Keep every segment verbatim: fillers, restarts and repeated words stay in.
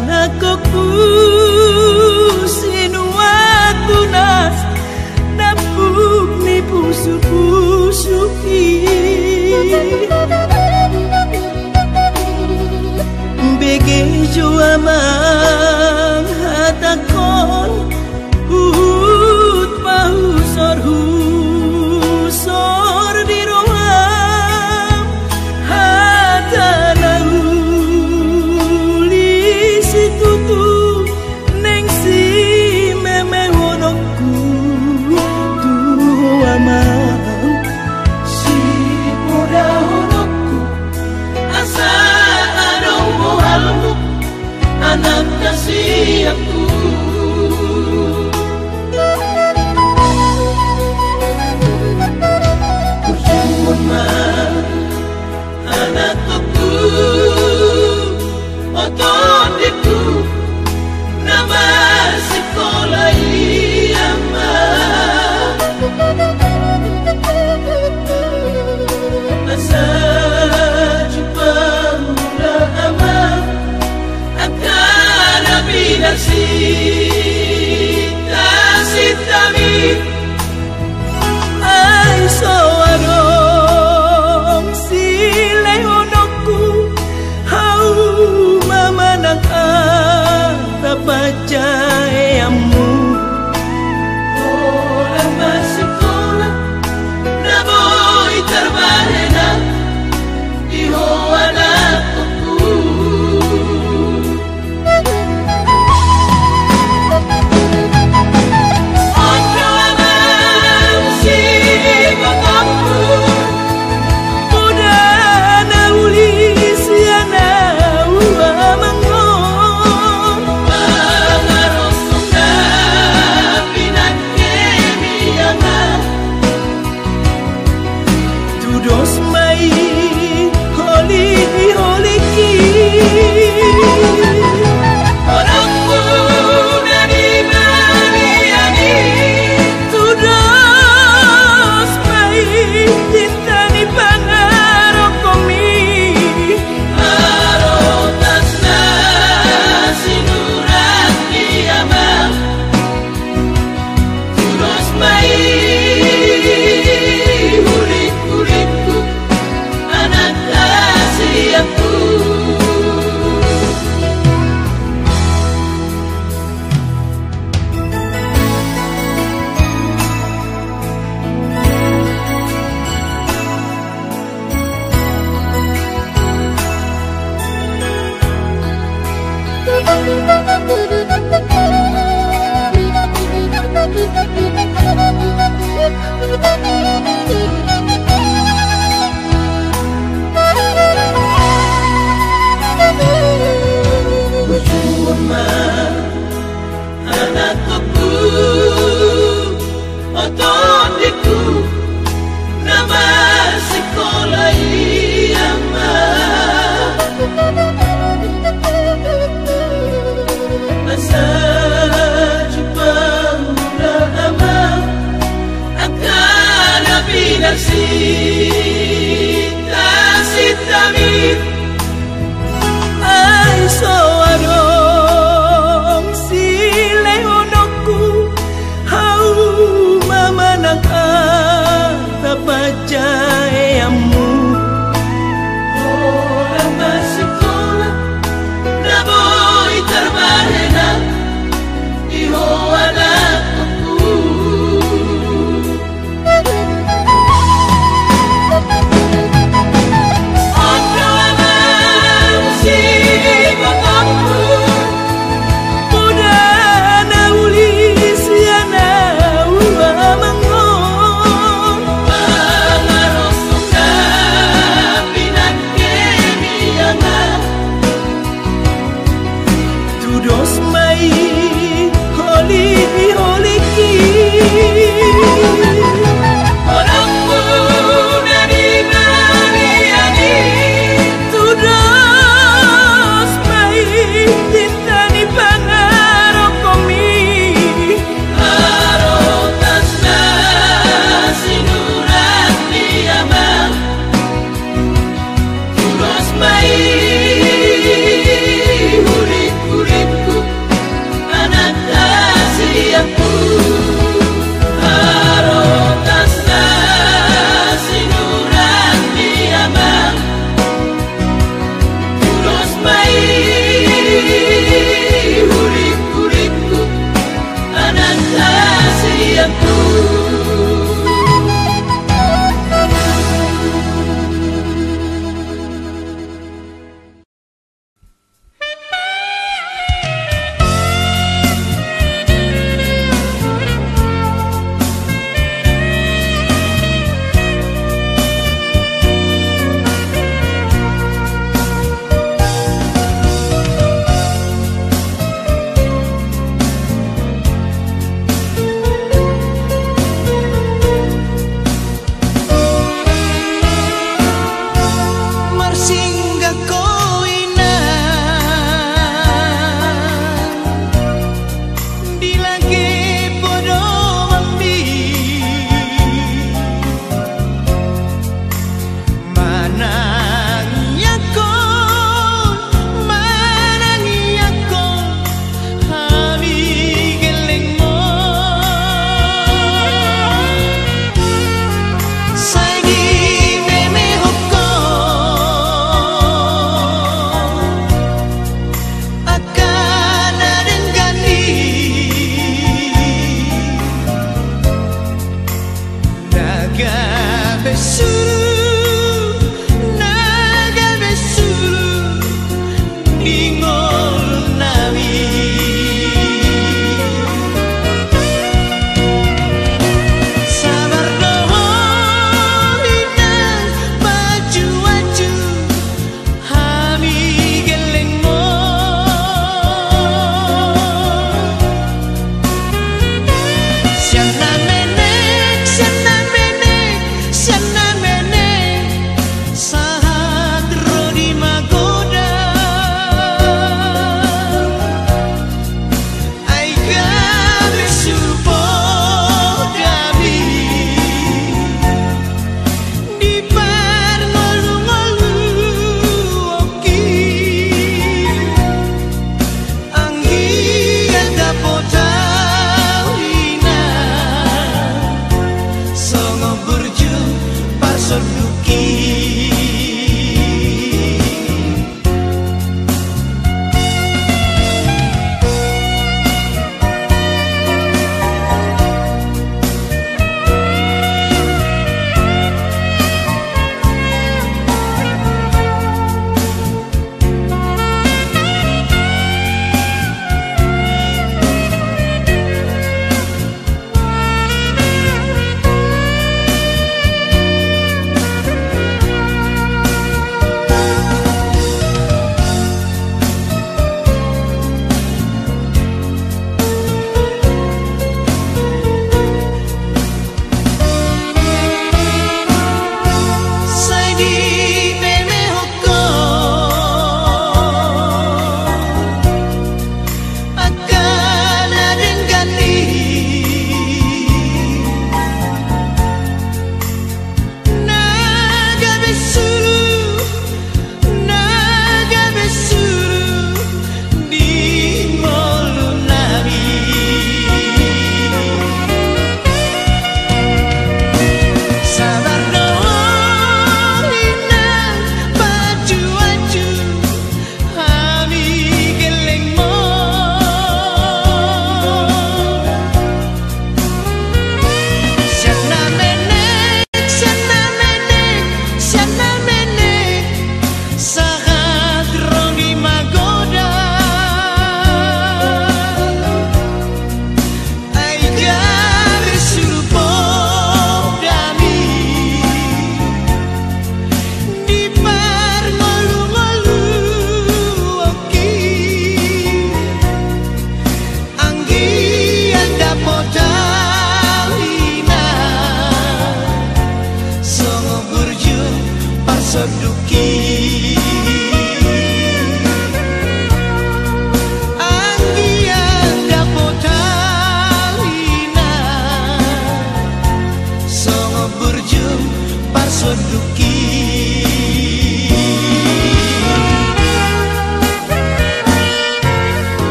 Anakkonku sinuan tunas, nampuk ni pusupusu i. Bege jo amang hatangkon, huhut pahusorhusor di roham hata na uli situtu, naeng simemehononku tu ho amang, sipodahononku asa adong bohalmu, anak na siapku. Husuhut ma anakkonku, o tondingku, na marsikola i amang. Asa jumpang muna amang, angka na pinarsinta sintami. Ai so adong silehononku, hauma manang aha panjaeanmu. Holan marsikola na boi tarbahen di ho anakkonku. Tudos ma i holi-, holiki. Horongku na di balian i. Tudos ma i cinta ni pangarokkomi. Arotas na sinurat ni amang. Tudos ma i hulik-hulikku, anak na siapku. Anakkonku, o tondingku, na marsikola i amang. Asa jumpang muna amang, angka na pinarsinta Ingol nami. Sabar do ho inang, pajuanju hami gellengmu. Sian na menek, sian na menek, sian na menek, sahat ro di magodang.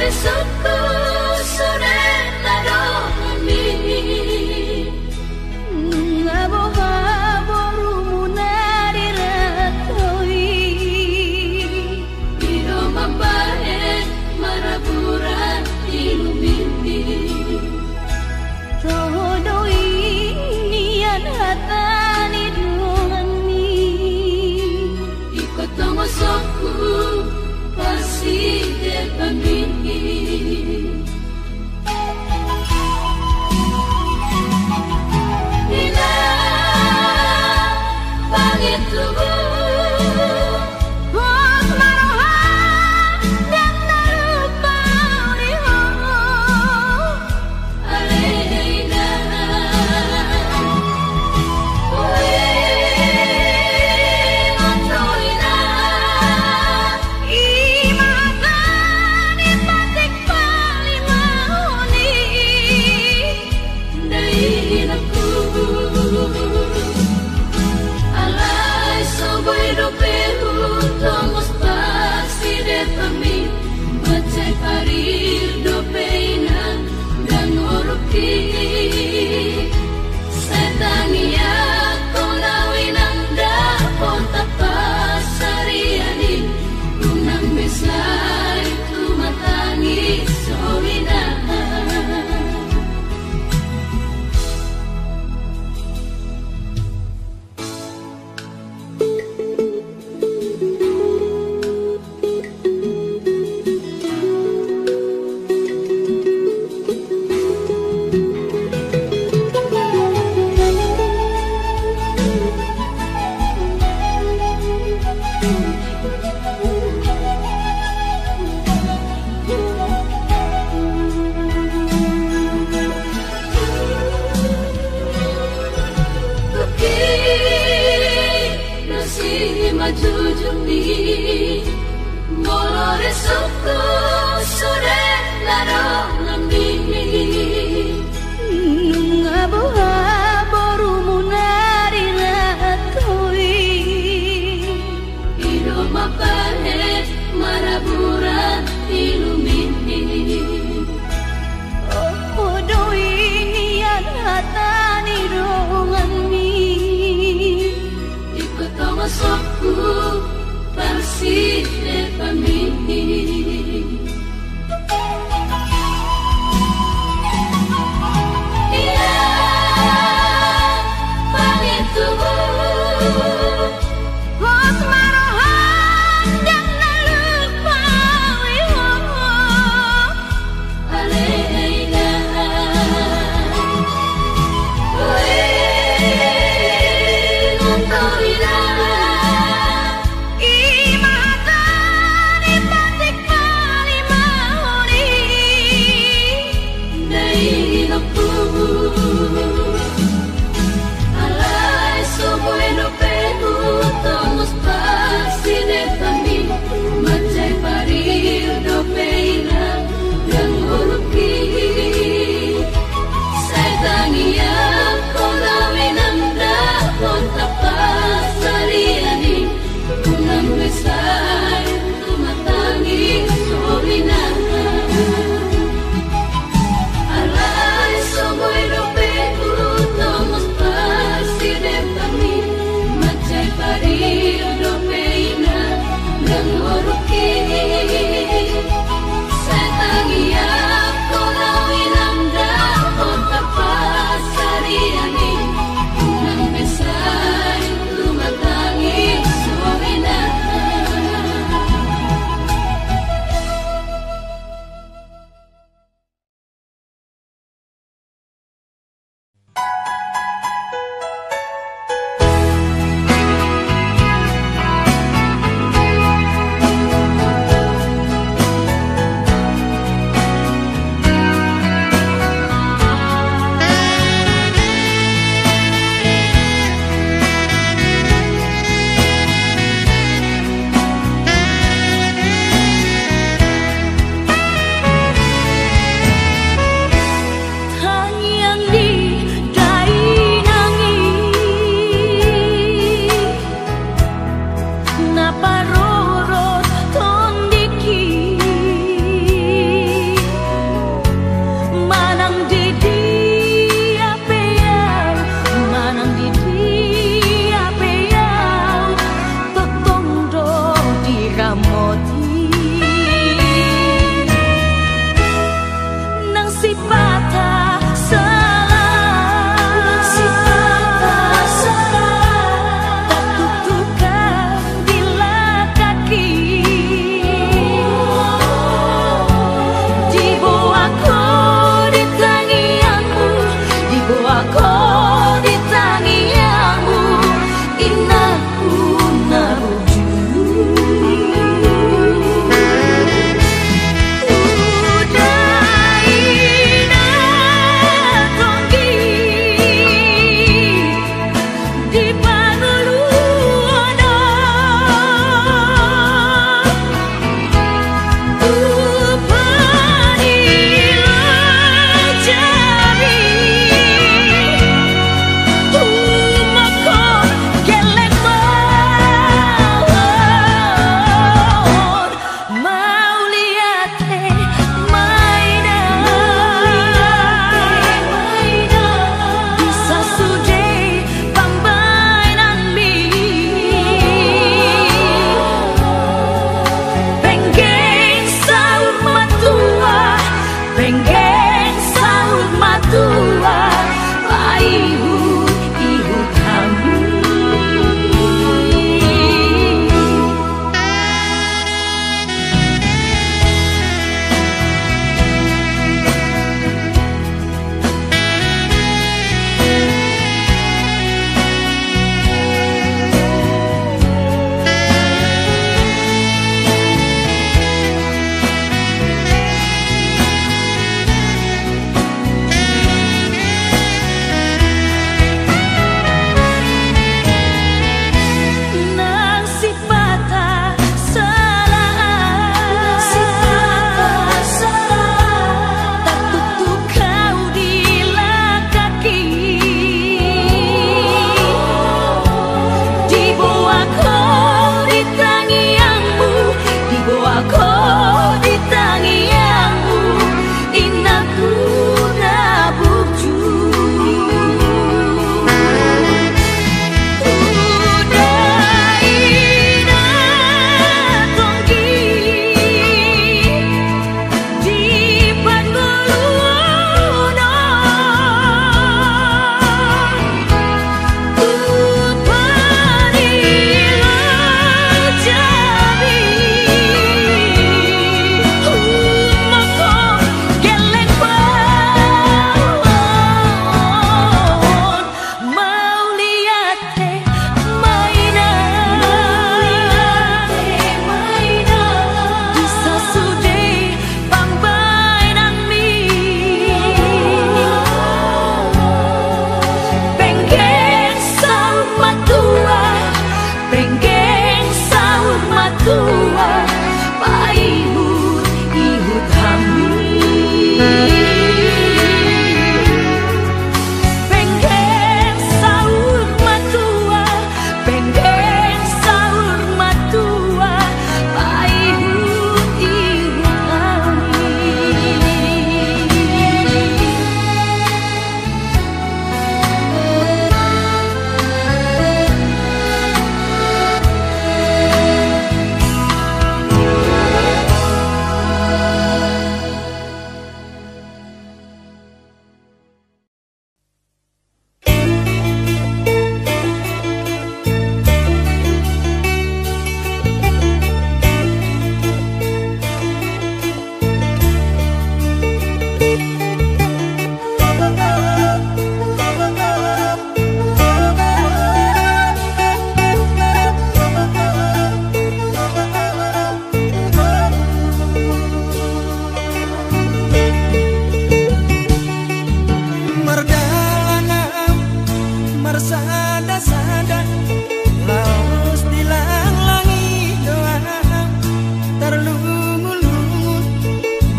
Sungkun sude na donganmi. Nunga boha borumuna di rantau i. I do mambahen marabura di luminmi. Toho do i nian hata ni donganmi. Ingkon tongon sungkun parsidepanmi. Inang pangintubu, hot ma roha ndang na lupa uli ho. Ale inang, uli ma tu inang. I ma hata ni patik palimaon i, dainangku. Alai so boi dope hutongos parsidepanmi, mansai parir dope inang ndang huruk i. Sai tangiangkon au inang dapot pasarian i, unang be sai tumatangis ho inang. Nasi ma jujung ni molo risukku sude na donganmi. Nunga boha borumuna di rantau i. I do mambahen marabura di luminmi. Toho do i nian hata ni donganmi. Ingkon tongon sungkun parsidepanmi. Inang pangintubu, hot ma roha ndang na lupa uli ho. Ale inang, uli ma tu inang. I ma hata ni patik palimaon i, dainangku. Alai so boi dope hutongos parsidepanmi, mansai parir dope inang ndang huruk i. Sai tangiangkon au inang dapot pasarian i, unang be sai tumatangis ho inang. Alai so boi dope hutongos parsidepanmi, mansai parir dope inang ndang huruk i. Sai tangiangkon au inang dapot pasarian i, unang be sai tumatangis ho inang.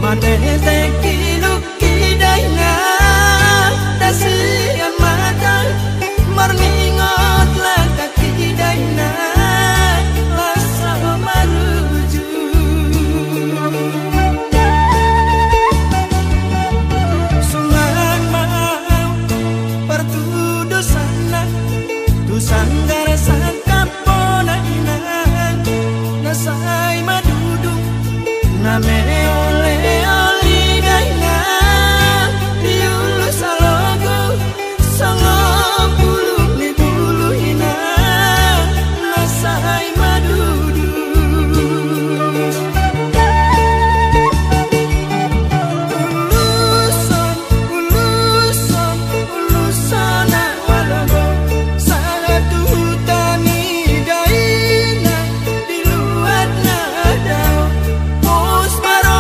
Anetek iluk i dainang, na sian mata, marningot langkah i dainang, las au marujung. Suman ma au partudosanna, tu sanggar sangkap bona inang, na sai madudung, na meol-eol i dainang, di ulu salogo, songon bulung ni bulu inang, na sai madudung. Uluson, uluson, uluson na walogo, sahat tu huta ni dainang, di luat na dao, pos maro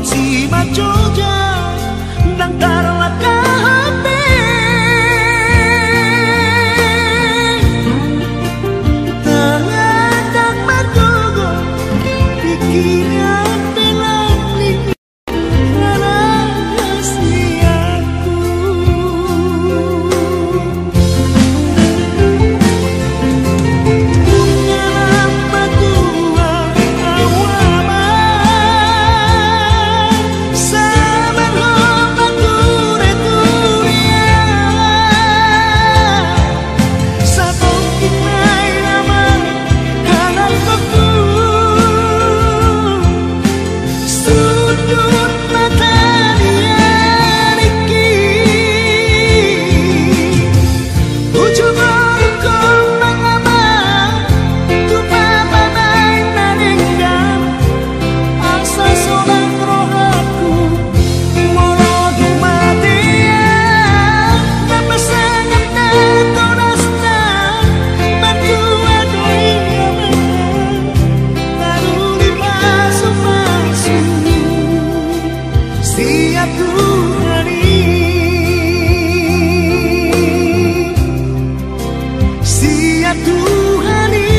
Si majoja ndang tarlangkah be. Tangan ndang margogo, pikiran pe lambing. Sundut mata ni anakki, ujung ngolungku mangamang tu papa nai na denggan, asa sonang rohangku molo dung mate, na pasangaphon na tolhasna, martua do i amang. Taruli pasupasu sian Tuhan i, sian Tuhan i.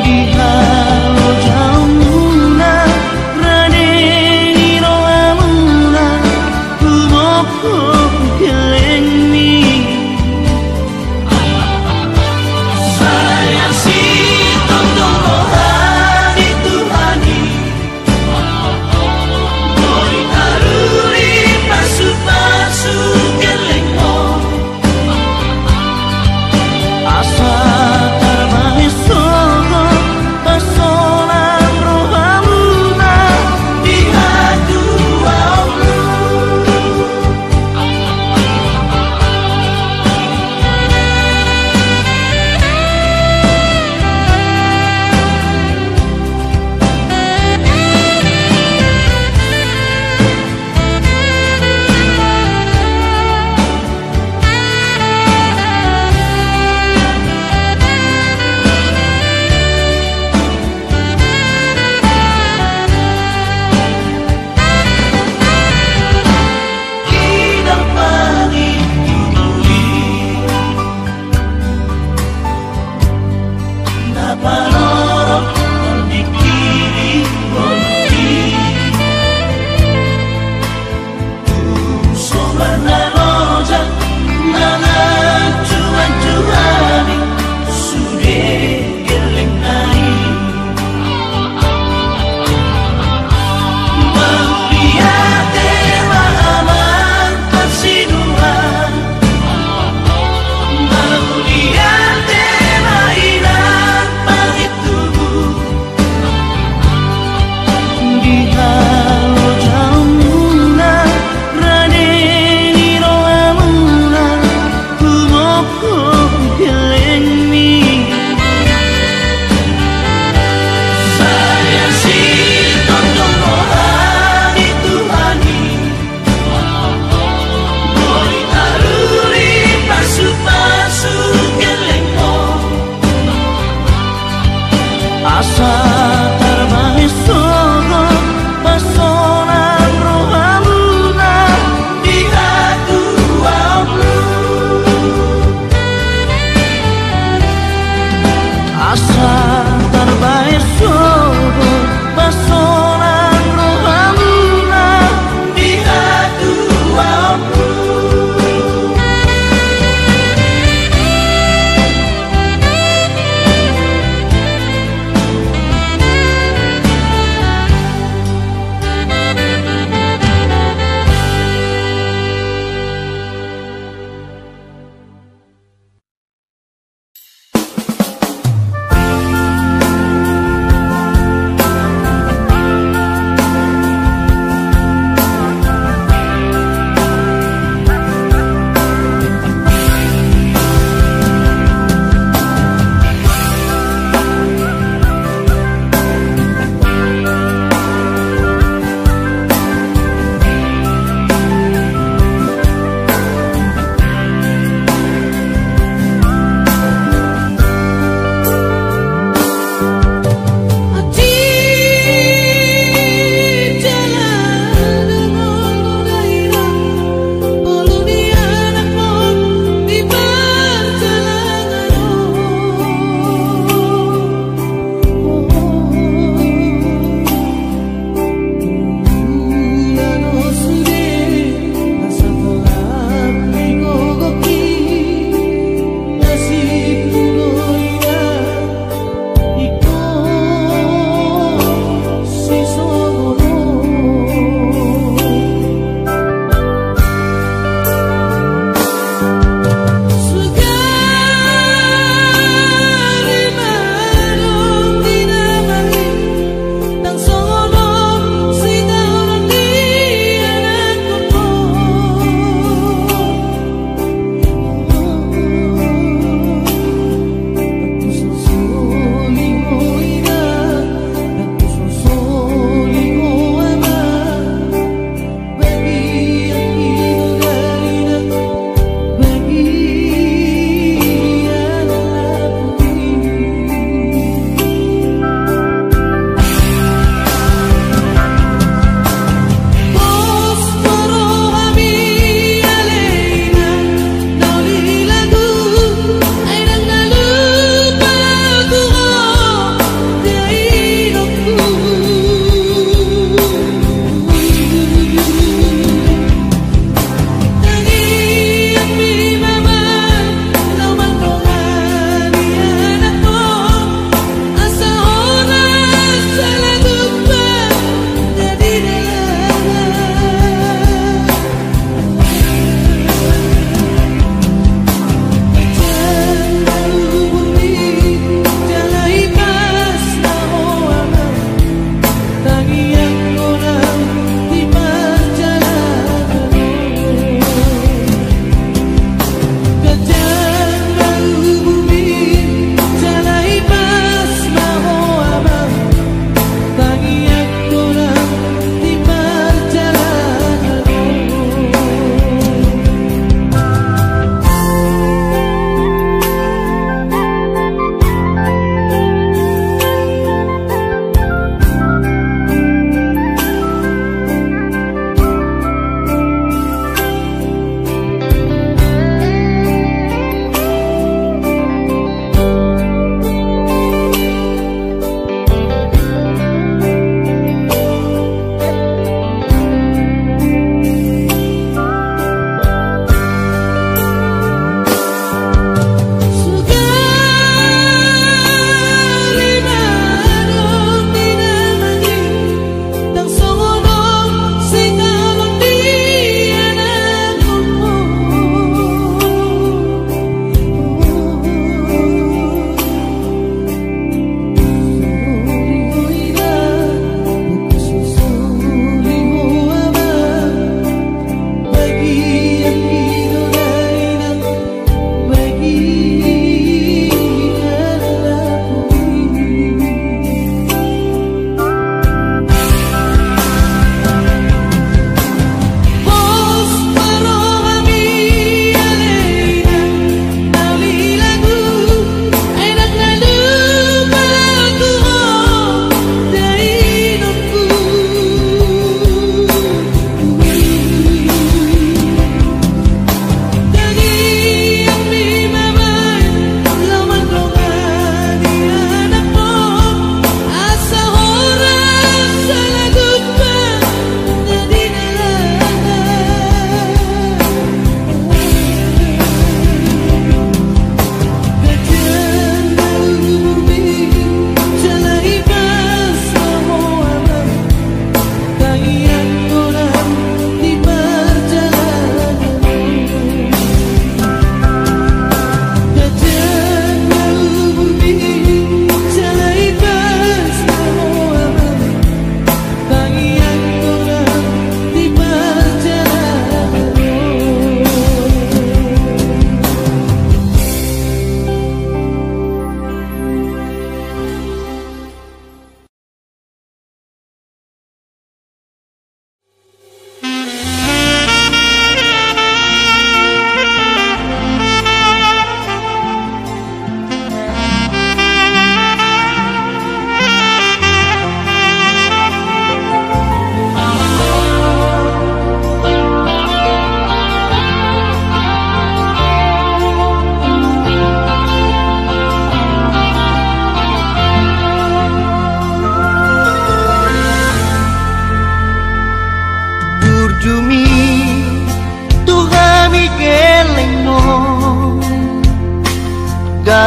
Di halojaonmuna, rade ni rohamuna, humophop gellengmi. Sayang sitongtong roha ni Tuhan i, boi taruli pasupasu gellengmu. Asa tarbahen sogot pansolan rohamuna di hatuaonmu. Di halojaonmuna, rade ni rohamuna, humophop gellengmi. Sayang sitongtong roha ni Tuhan i, boi taruli pasupasu gellengmu. Asa tarbahen sogot pansolan rohamuna di hatuaonmu. Asa tarbahen sogot pansolan rohamuna di hatuaonmu.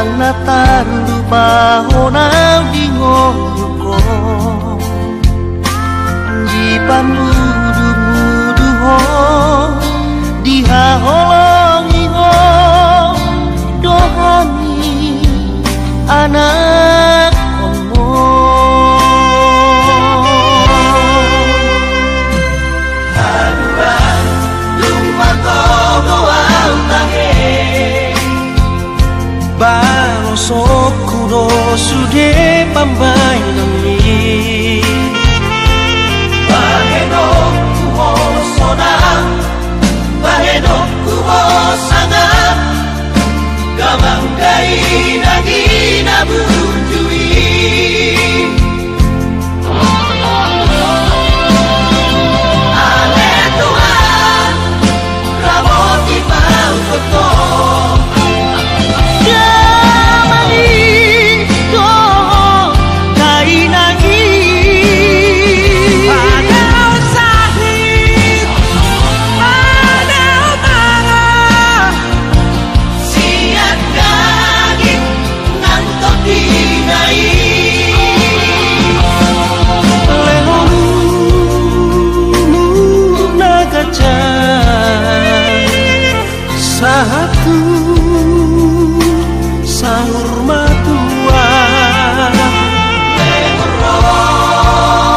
Na tarlupa ho na di ngolu ho, di pamudu-mudu ho, di haholongi ho do hami anakhonmu. Haduan, dung margogo au tahe, barosonku do sude pambahenanmi. Bahenonku ho sonang, bahenonku ho sangap, gamang dainang i na burju i. Ale Tuhan, ramoti ma ho. Damang i do dainang i. Pada sahit, pada marah, sian gagik nang tondi na i. Lehononmu na ganjang, sahat tu saur matua. Lehon roha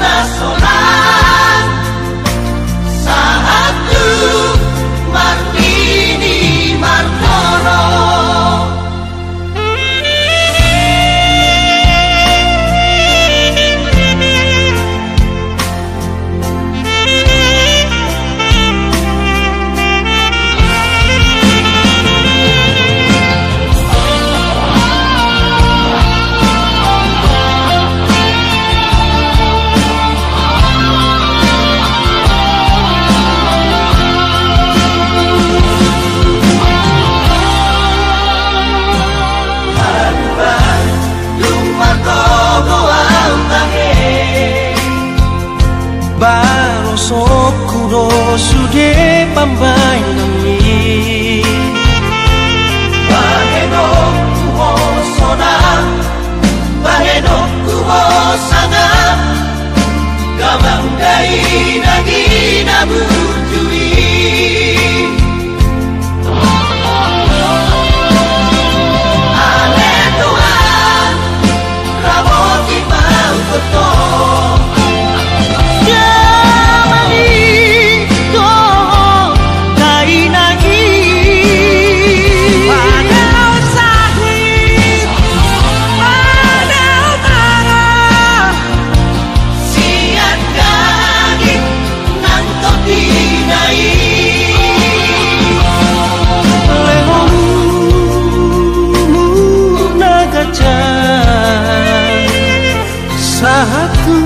na sonang, sahat tu marnini marnono. Haduan, dung margogo au tahe, barosonku do sude pambahenanmi. Bahenonku ho sonang, bahenonku ho sangap, gamang dainang i na burju i. Ale Tuhan, ramoti ma ho. Damang i do dainang i. Pada sahit, pada marah, sian gagik nang tondi na i. Lehononmu na ganjang, sahat tu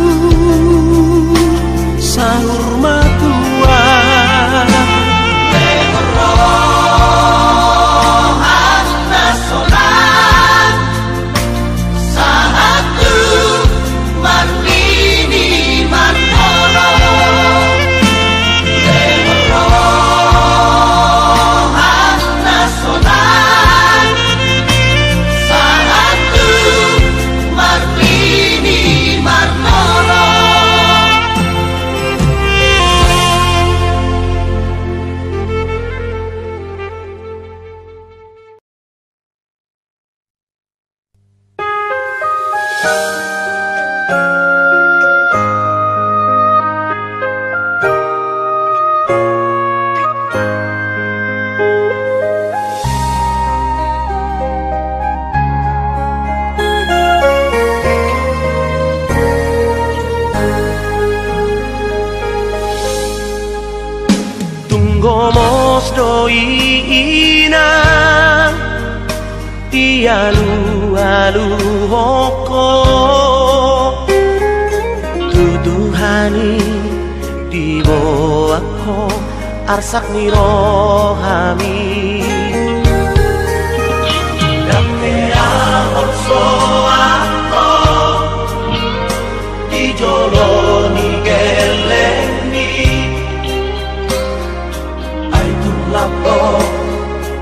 saur matua. Lehon roha na sonang, sahat tu marnini marnono. Lehon roha na sonang, sahat tu marnini marnono. Tung gomos do i inang, dialualuhon ho, tu Tuhan i diboan ho arsak ni rohami. Dang hea holsoan ho di jolo ni gellengmi. Ai tung lambok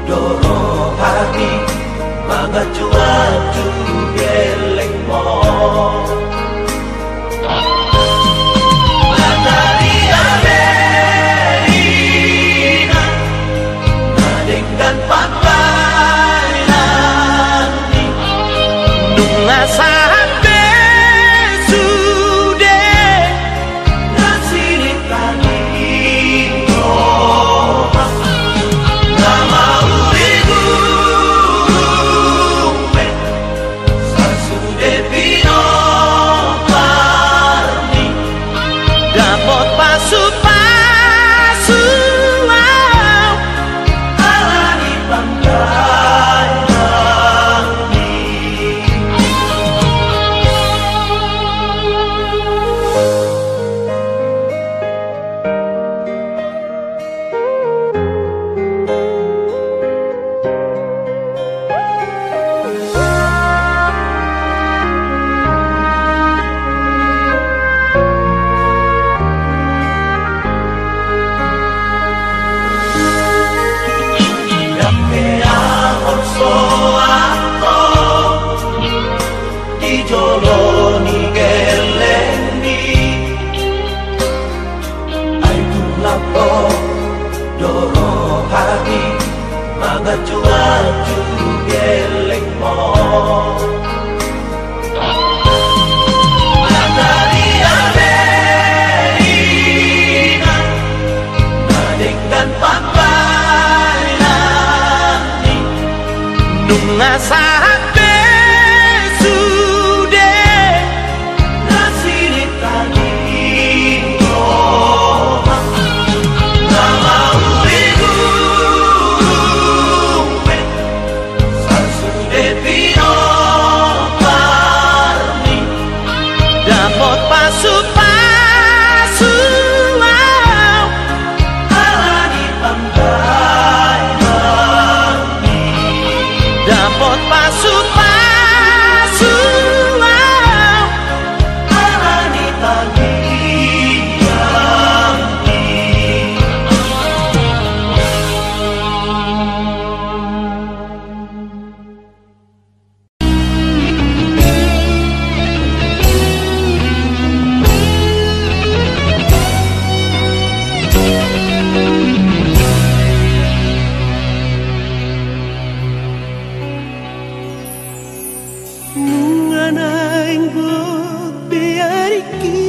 do rohami Jolo ni gellengmi, ai tu lapo do rohami mangacu-acu gellengmo. Matari ale inang, na denggan pambahenanmi. Nunga sahat be sude na sinitangihon, na mauri guru be sasude pinompar. Dapot pasu-pasu au ala ni pambahenanmi. Dapot pasu-pasu au ala ni tangiangmi. Nunga naeng bot be ariki,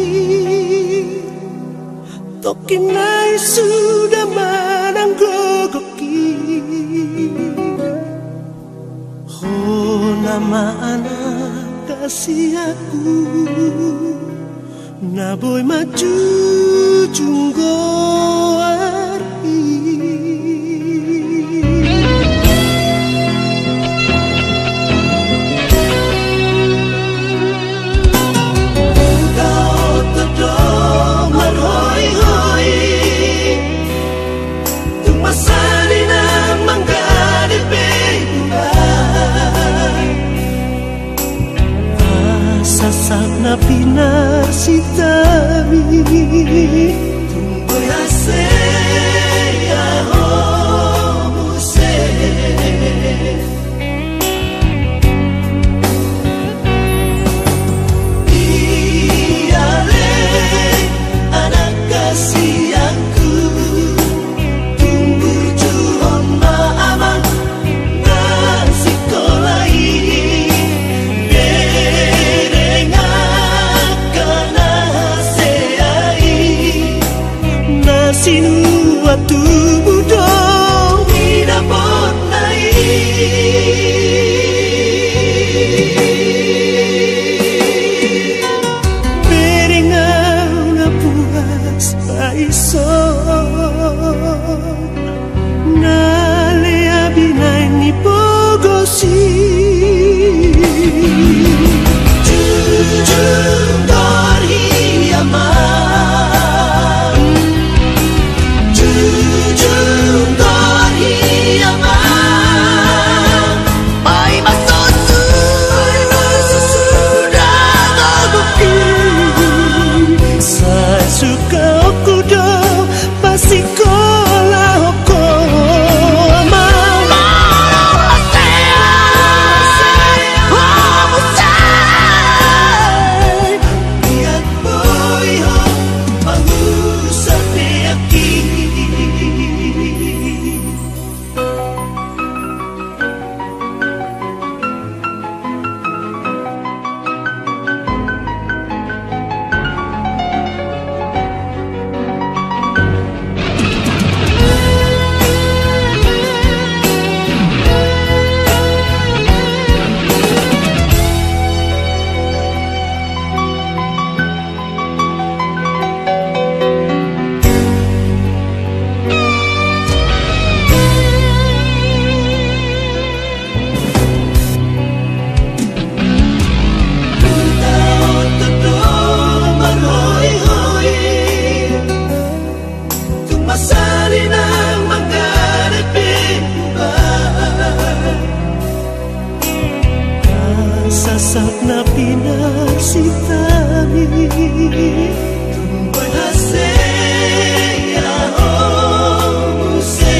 tongkin nai suda manang gogoki. Ho nama anak hasianku, na boi manjujung goar i. Hutaoto do marhoi-hoi, tung masa ni na manggade pe tulang. Asa sahat na pinarsinta mi, tung boi hasea ho muse. Ia ale anak hasianku, tung burju on ma amang na sikola i, bereng angka na hasea i, na sinua tubu do didapotna i. Bereng au na puas paison, na lea binaen ni pogos i. Jujung goar i amang, jujung goar i amang. Paima sosu, paima sosu da gogoki. Sai suka oku do pasikola ho amang. Molo hasea ho muse, iat boi ho mangusa teak i. Hutaoto do marhoi-hoi, tung masa ni na manggade pe tulang. Asa sahat na pinarsinta mi, tung boi hasea ho muse.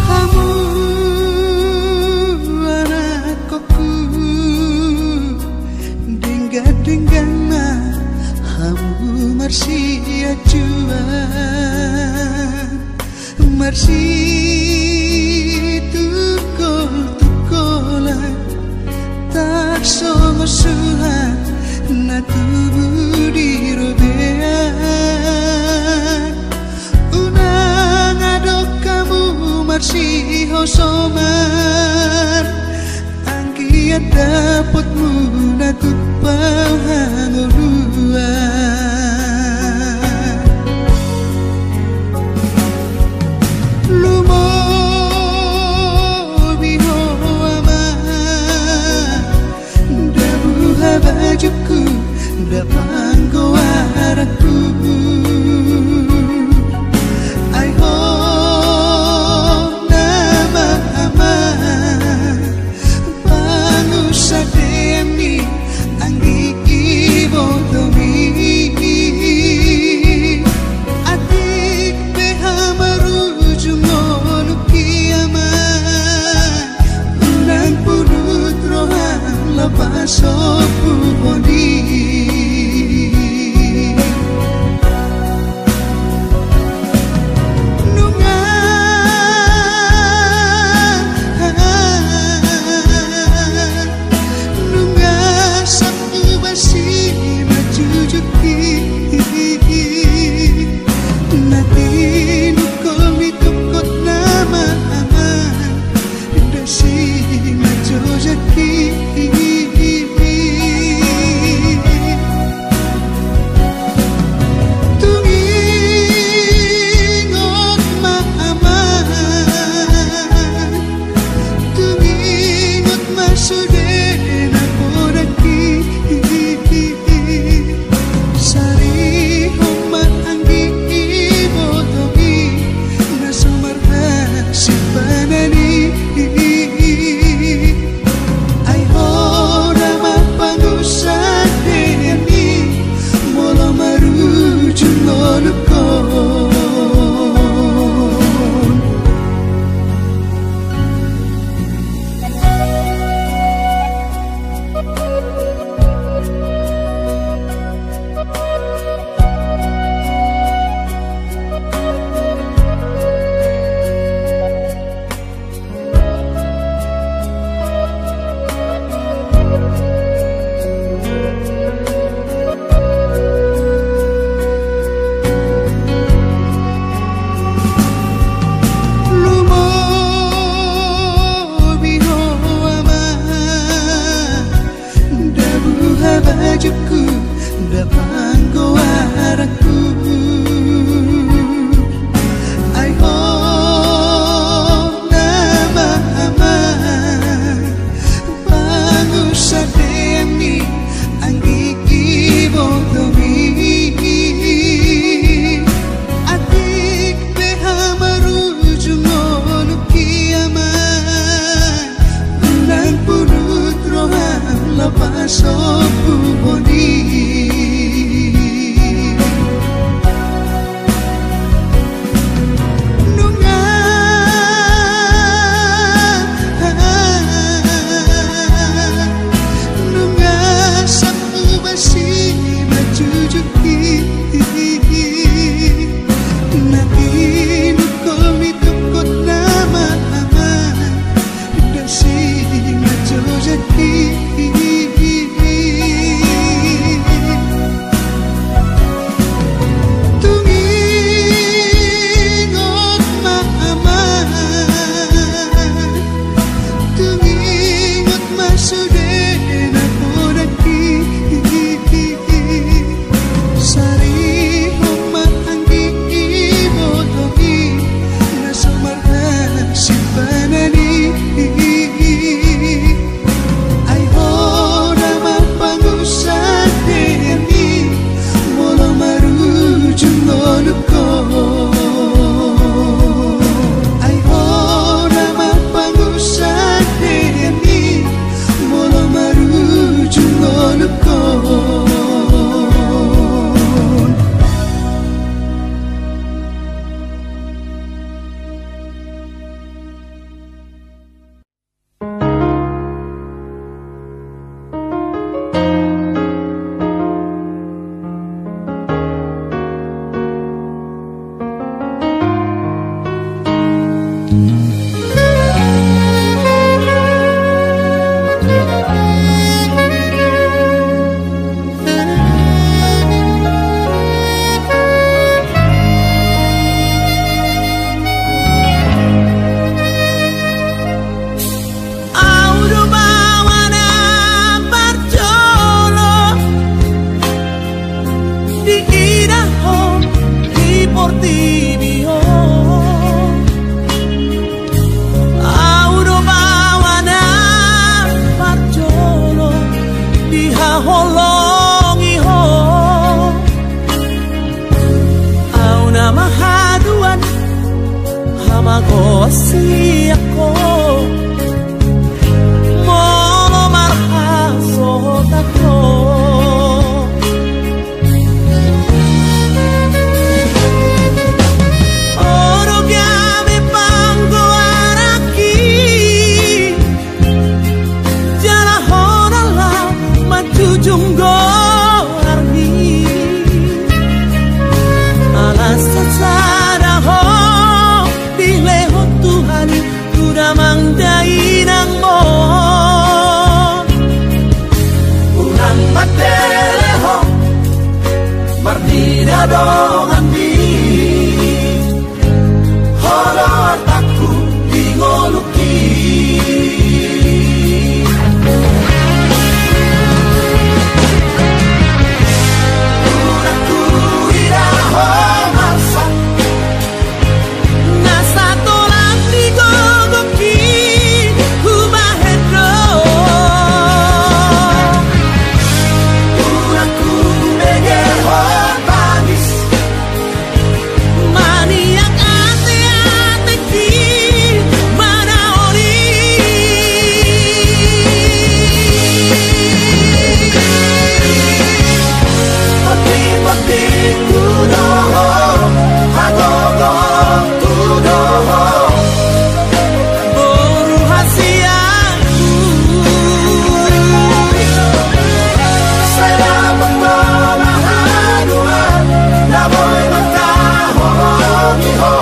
Hamu anakkonku, denggan-denggan ma hamu marsianjuan, marsitungkol-tungkolan, tarsongon suhat na tubu di robean. Unang adong hamu marsihosoman, anggiat dapot muna tumpal hangoluan. Lumobi ho ama, dabu habajukku, dapang goaranku. Ai ho nama ama, pangusadean ni anggi i Ho di portibi on, au do baoa na parjolo dihaholongi ho. Au nama haduan hamagosian ho, molo marhasohotan ho. Ho do gabe panggoaranki, jala ho do laho manjujung goarmi. Ala sasada ho dilehon Tuhan i tu damang dainangmon. Unang mandele ho marnida donganmi, ho do artangku di ngolungki. Unang huida ho marsak, na satolan di gogongki hubahen do. Unang hubege ho tangis, maniak ateatengki manaoli. Pati-pati tu do ho, hagogo tu do ho, boru hasianku. Sai dapot ho ma haduan na boi martaholongi ho.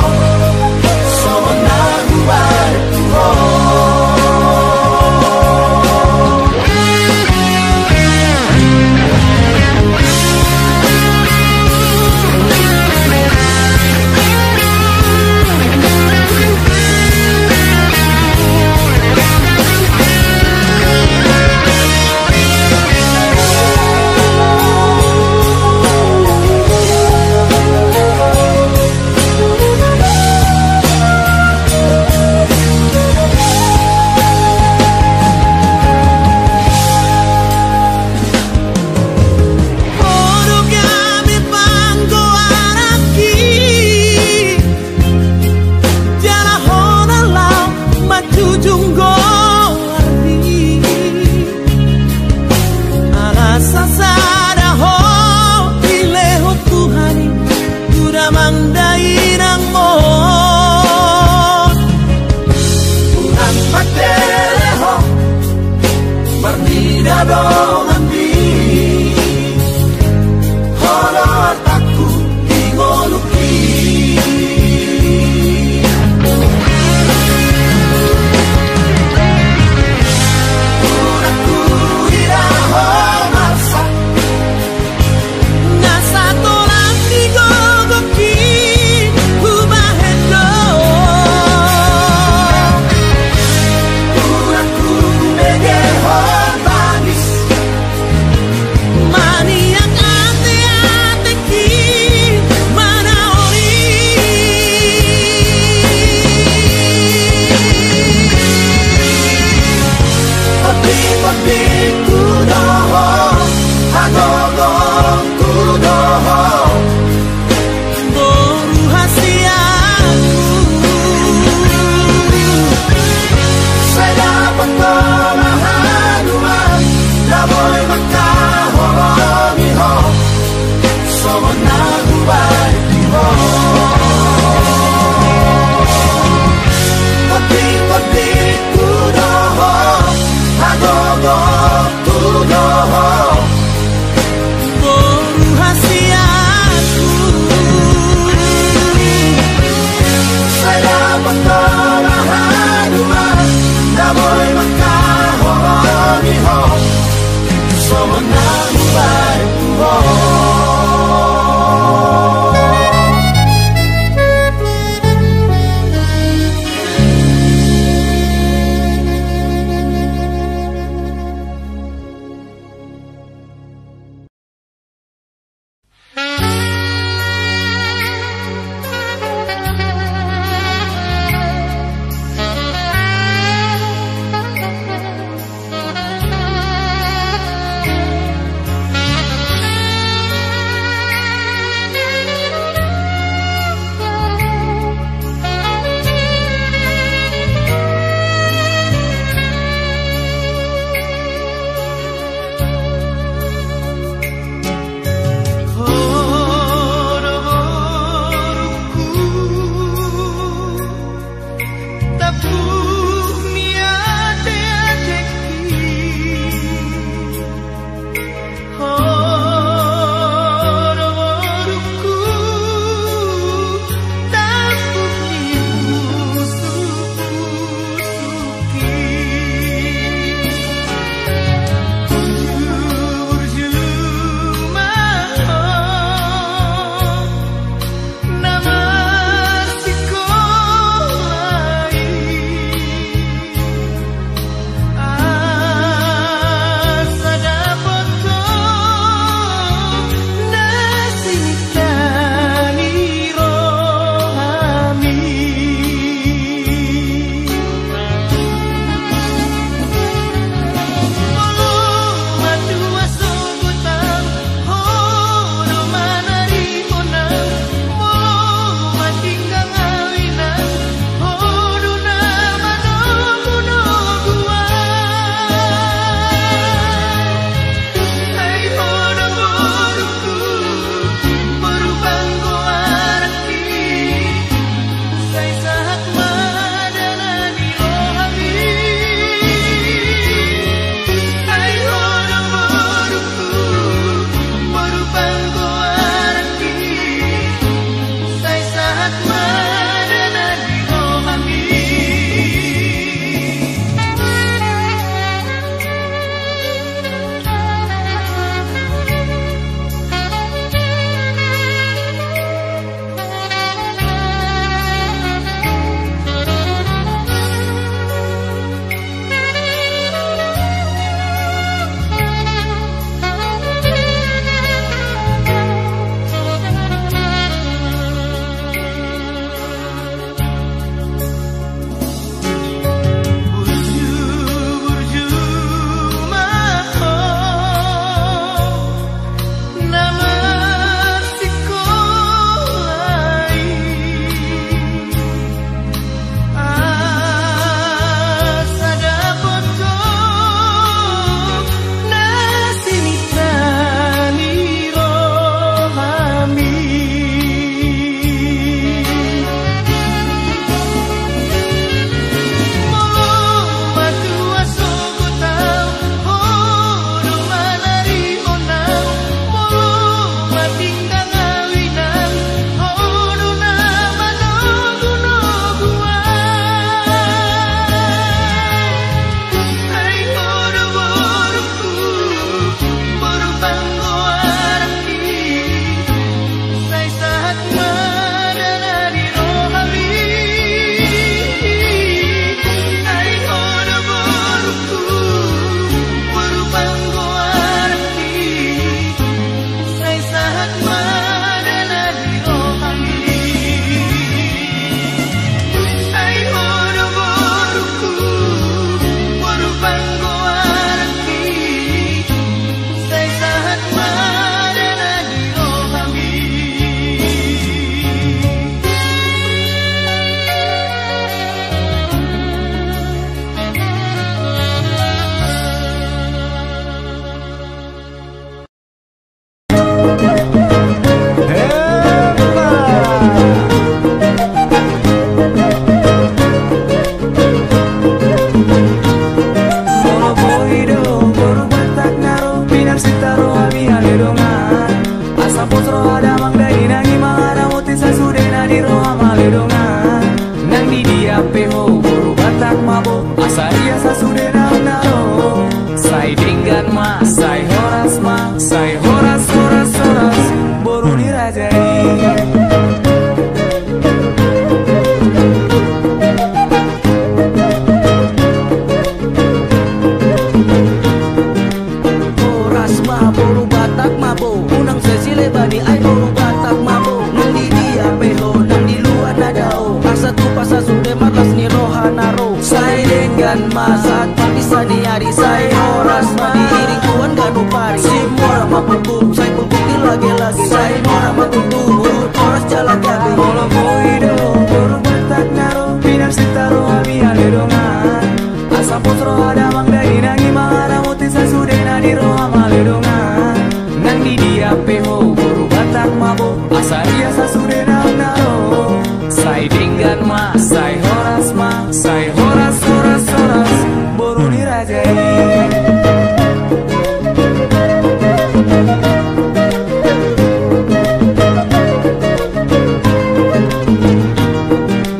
Masa pagi sani ari sai horas ma diiring tuan ganu pari. Simora ma pungkup sai pungkup di lage-lage sai mora ma tutu mulut horas jala gabe. Molo boi do boru Batak na ro, pinarsinta roha ma ale dongan. Asa pos roha damang dainang i mangaramoti sasudena di roha ma ale dongan. Nang di dia pe ho boru Batak ma bo, asa dia sasudena na ro. Sai denggan ma, sai horas ma, sai horas, horas, horas. Boru ni raja i.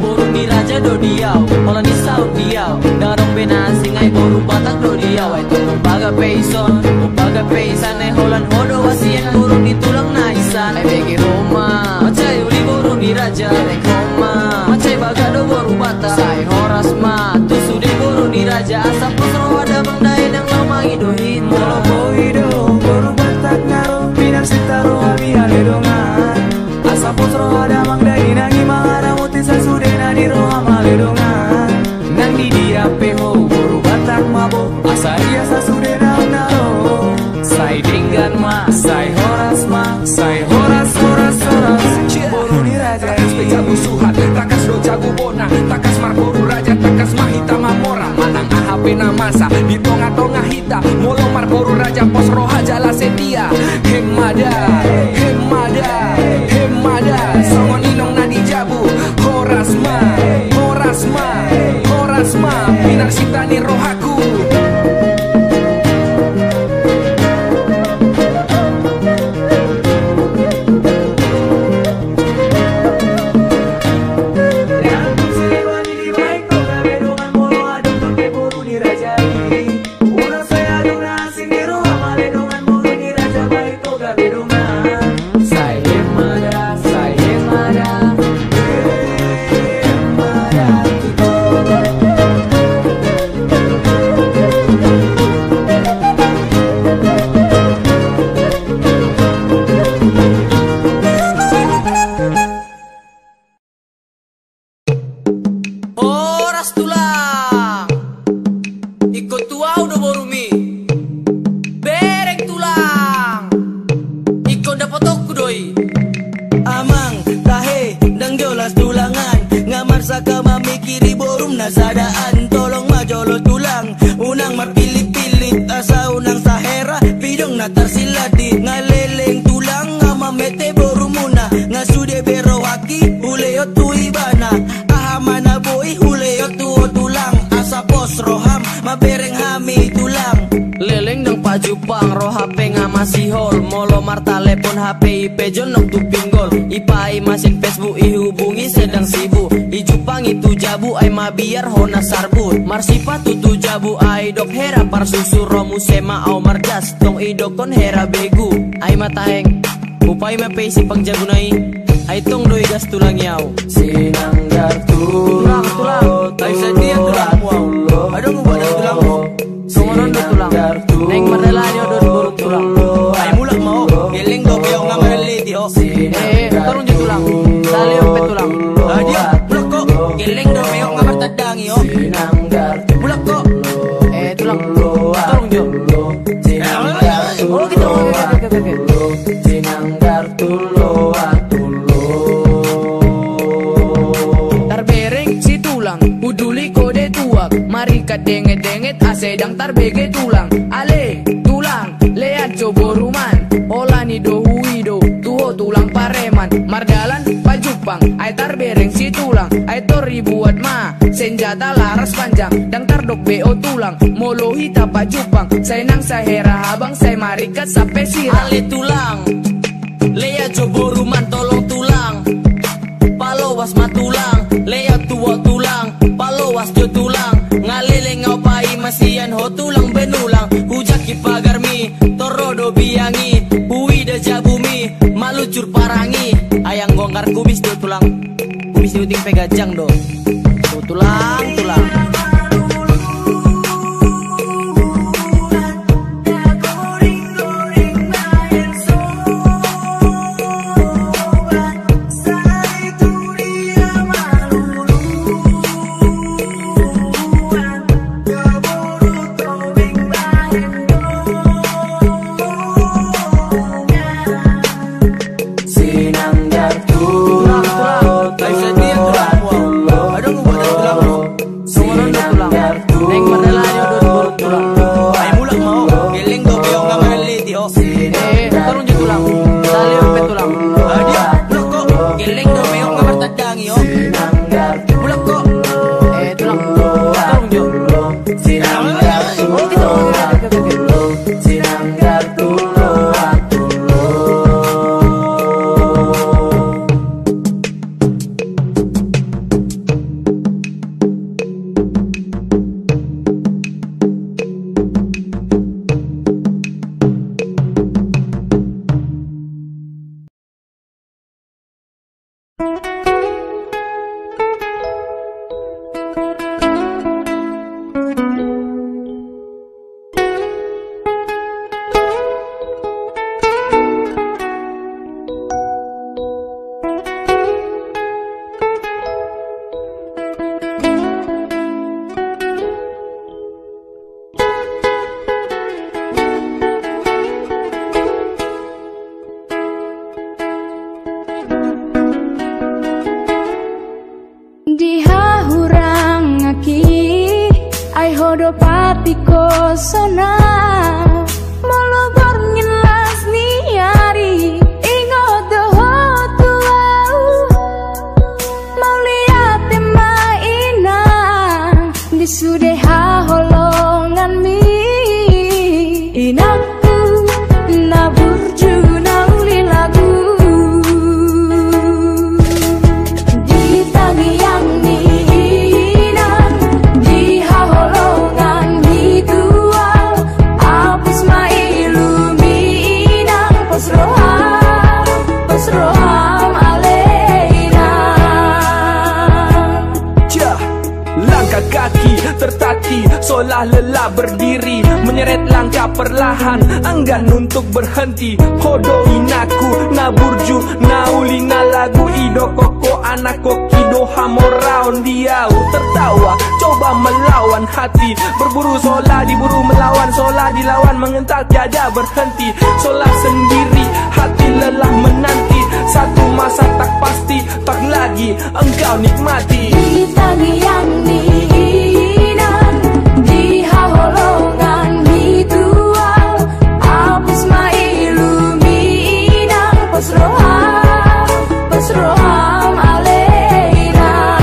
Boru ni raja do di au, holan i saut di au. Ndang adong be na asing ai boru Batak do di au. Ai tong umbaga pe ison, umbaga pe isan, ai holan ho do hasian boru ni tulang na isan. Ai bege ro ma, mansai uli boru ni raja. Ai bege ro ma, mansai bagak do boru Batak. Sai horas ma, tu sude boru ni raja. Asa pos roha damang dainang laho mangido hita. Molo boi do boru Batak na ro, pinarsinta roha ma ale dongan. Asa pos roha damang dainang i mangaramoti sasudena di roha ma ale dongan. Nang di dia pe ho boru Batak ma bo, asa dia sasudena na ro. Sai denggan ma, sai horas ma, sai horas, horas, horas. Boru ni raja i. Tangkas pe jabu suhat, tangkas do jabu bona, tangkas marboru raja, tangkas ma hita mamora. Manang aha pe na masa di tonga-tonga hita, molo marboru raja pos roha jala setia. Hemmada, hemmada, hemmada. Songon inong na di jabu. Horas ma, horas ma, horas ma pinarsinta ni rohaku. Horas tulang. Ingkon tu au do borumi. Bereng tulang. Ingkon dapotonku do i. Amang tahe ndang jolas tulangan. Nga marsaka mamikiri borum na sadaan. Tolong ma jolo tulang. Unang marpillit-pillit asa unang sahera. Pidong na tarsilati. Nga leleng tulang nga mamete borumuna. Nga sude be rohaki hulehon tu ibana. Aha ma na boi hulehon tu ho tulang. Asa pos roham mabereng hami tulang. Leleng ndang pajumpang ro H P nga masihol. Molo martalepon H P i pe jonok tu pinggol. Ipaima sian Facebook ihubungi sedang sibuk. Ijumpang i tu jabu ai mabiar hona sarbut. Marsipatu tu jabu ai dok hera parsusu ro muse ma au marjas. Tong idokkon hera begu. Ai ma taheng. Upai ma pe i simpang jabuna i. Ai tong do igas tulang i au. Sinanggar tulang, tulang. Ai sadia tulangmu au. Adong ubadan tulangmu. Songon on do tulang. Naeng mardalan i au dohot boru tulang. Ai mulak ma ho. Gelleng dope ho nga mardalan i ho. Eh, torung jo tulang. Salion pe tulang. Adia, mulak ho. Gelleng dope ho nga martandang i ho. Mulak ho. Eh, tulang. Torung jo. Oh, gitu. Oke, oke, oke, oke. Sinanggar tulo a tulo. Tarbereng si tulang, uduli kode tuak, marikat denget-denget, asa dang tarbege tulang. Ale, tulang, lean jo boruman, holan i do huido, tu ho tulang pareman, mardalan pajumpang, ai tarbereng si tulang, ai tor ibuat ma, senjata laras panjang, dang tardok be ho tulang, molo hita pajumpang, sai nang sahera habang, sai marikat sampe sirang. Ale tulang, lea jo boruman tolong tulang. Paloas ma tulang, lea tu ho tulang. Paloas jo tulang, nga leleng au paima sian ho tulang benulang. Hujaki pagarmi, tor ro do biang i. Huida jabumi, maluncur parang i. Ai anggo anggar kubis do tulang. Kubis ni uting pe ganjang do. Tu tulang, tulang. Sinanggar tulang kok. Eh, tulang. Tulang jo. Sinanggar tulang. Sinanggar tulang. Dihahurang aki, ai ho do patikosona. Molo borngin las ni ari, ingot do ho tu ahu. Mauliate ma inang, di sude haholonganmi. Inangku na burju na uli lagu. Di tangiang ni inang, di haholongan ni tual, apus ma ilumi inang, pos roham, pos roham ale inang. Jah. Langkah kaki tertatih, seolah lelah berdiri, menyeret langkah perlahan, enggan untuk berhenti. Ho do inangku na burju, na uli na lagu, idokkon ho anakku, i do hamoraon di ahu. Tertawa, coba melawan hati, berburu sola diburu, melawan sola dilawan, mengentak tiada berhenti. Sola sendiri, hati lelah menanti, satu masa tak pasti, tak lagi engkau nikmati. Di tangiang ni inang, di haholongan ni tual, apus ma ilumi inang, pos roham, pos roham ale inang.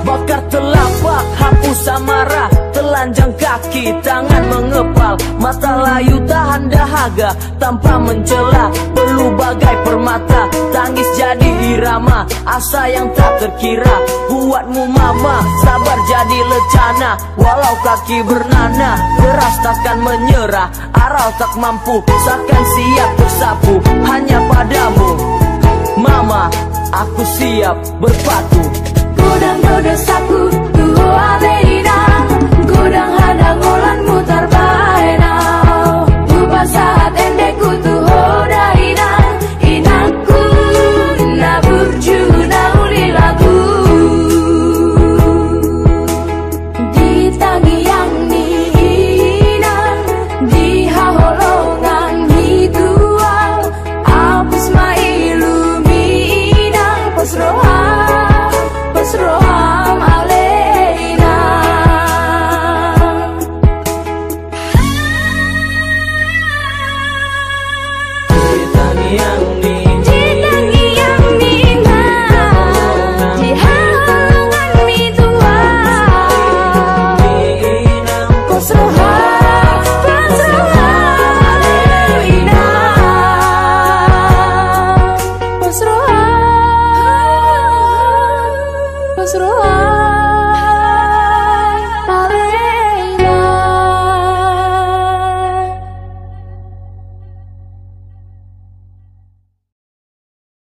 Bakar telapak, hapus amarah, telanjang kaki, tangan mengepal, mata layu tahan dahaga, tanpa mencela, peluh bagai permata, tangis jadi irama, asa yang tak terkira. Buatmu mama, sabar jadi lencana, walau kaki bernanah, keras takkan menyerah, aral tak mampu, seakan siap tersapu, hanya padamu, mama, aku siap berpatu.